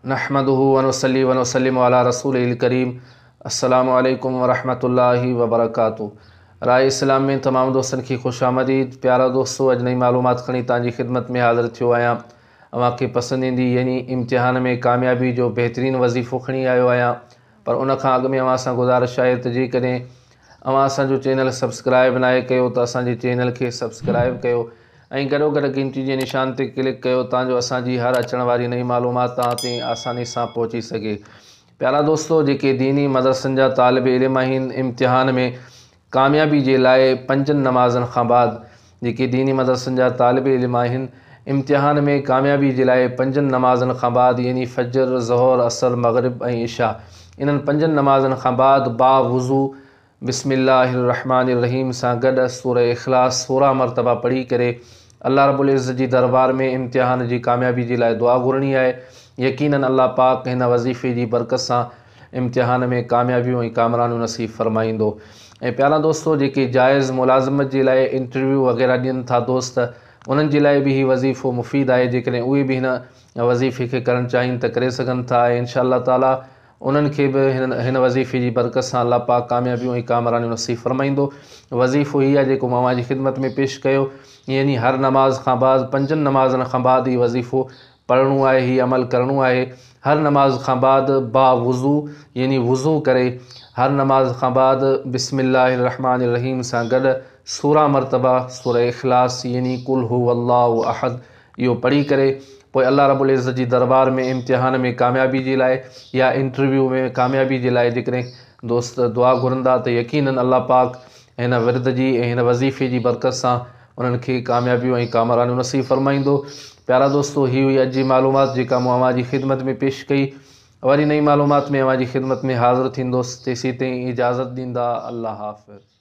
نحمده ونصلي ونسلم علي رسوله الڪريم السلام عليڪم ورحمة الله وبرڪاته راء اسلام ۾ تمام دوستن کي خوش آمديد پيارا دوستو اڄ نئين معلومات کڻي توهان جي خدمت ۾ حاضر ٿيو آهيان اوهان کي پسند ايندي يعني امتحان ۾ ڪاميابي جو بهترين وظيفو کڻي آيو آهيان پر ان کان اڳ ۾ اوهان سان گذارش آهي ته جيڪڏهن اوهان اسان جو چينل سبسڪرائب ناهي ڪيو ته اسان جي چينل کي سبسڪرائب ڪيو ۽ گڏوگڏ گهنٽي جي نشان تي ڪلڪ ڪيو تان جو اسان جي هر اچڻ واري نئين معلومات توهان تائين آساني سان پهچي سگهي. پيارا دوستو جيڪي ديني مدرسن جا طالب علم آهن امتحان ۾ ڪاميابي جي لاء پنجن نمازن کان بعد جيڪي ديني مدرسن جا طالب علم آهن، امتحان ۾ ڪاميابي جي لاء پنجن نمازن کان بعد يعني فجر، ظهر، عصر، مغرب ۽ عشاء انهن پنجن نمازن کان بعد با وضو بسم الله الرحمٰن الرحيم سان گڏ سوره اخلاص 16 مرتبه پڙهي ڪري الله رب العزت جي دربار ۾ امتحان جي ڪاميابي جي لاء دعا گهرڻي آهي يقيناً الله پاڪ هن وظيفي جي برڪت سان امتحان ۾ ڪاميابيون ۽ ڪامرانيون نصيب فرمائيندو ۽ پيارا دوستو جيڪي جائز ملازمت جي لاء انٽرويو وغيره ڏين ٿا دوست انهن جي لاء به هي وظيفو مفيد آهي جيڪڏهن اهي به هن وظيفي کي ڪرڻ چاهين ته ڪري سگهن ٿا ۽ انشاء الله تعالي انهن کي به هن هن وظيفي جي برڪت سان الله پاڪ ڪاميابيون ۽ ڪامرانيون نصيب فرمائيندو وظيفو هي آهي جيڪو مان اوهان جي خدمت ۾ پيش ڪيو يعني هر نماز کان بعد پنجن نمازن کان بعد هي وظيفو پڙهڻو آهي، هي عمل ڪرڻو آهي، هر نماز کان بعد با وضو يعني وضو ڪري هر نماز کان بعد بسم الله الرحمٰن الرحيم سان گڏ 16 مرتبه سوره اخلاص يعني قل هو الله احد اهو پڙهي ڪري پوء الله رب العزت جي دربار ۾ امتحان ۾ ڪاميابي جي لاء يا انٽرويو ۾ ڪاميابي جي لاء جيڪڏهن دوست دعا گهرندا ته يقيناً الله پاڪ هن ورد جي ۽ هن وظيفي جي برڪت سان انهن کي ڪاميابيون ۽ ڪامرانيون نصيب فرمائيندو. پيارا دوستو هي هئي اڄ جي معلومات جيڪا مون اوهان جي خدمت ۾ پيش ڪئي. وري نئين معلومات ۾ اوهان جي خدمت ۾ حاضر ٿيندس تيسيتائين اجازت ڏيندا الله حافظ.